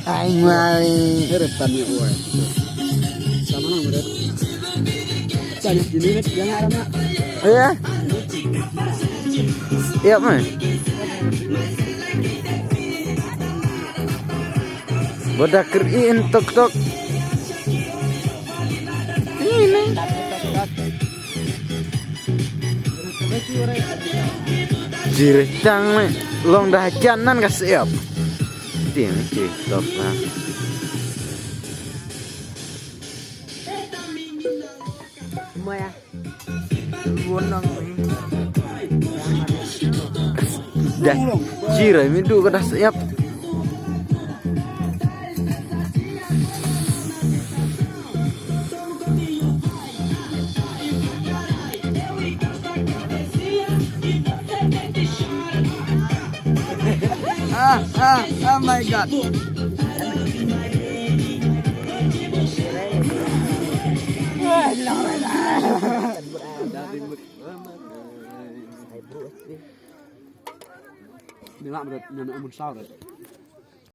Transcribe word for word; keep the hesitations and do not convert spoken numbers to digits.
Ai ngai. Heret tan ya uai. Sama nang heret. Tanya kini heret yang ada nak. Iya. Iya mai. Boda keriin tok tok. Ini. Jireh tang me long da hajan nan ka siap. Tin ki top na. Maya. Dah. Jireh mi du ka da siap. Ah, ah, oh my God. Ni lah menurut nana amun sawret.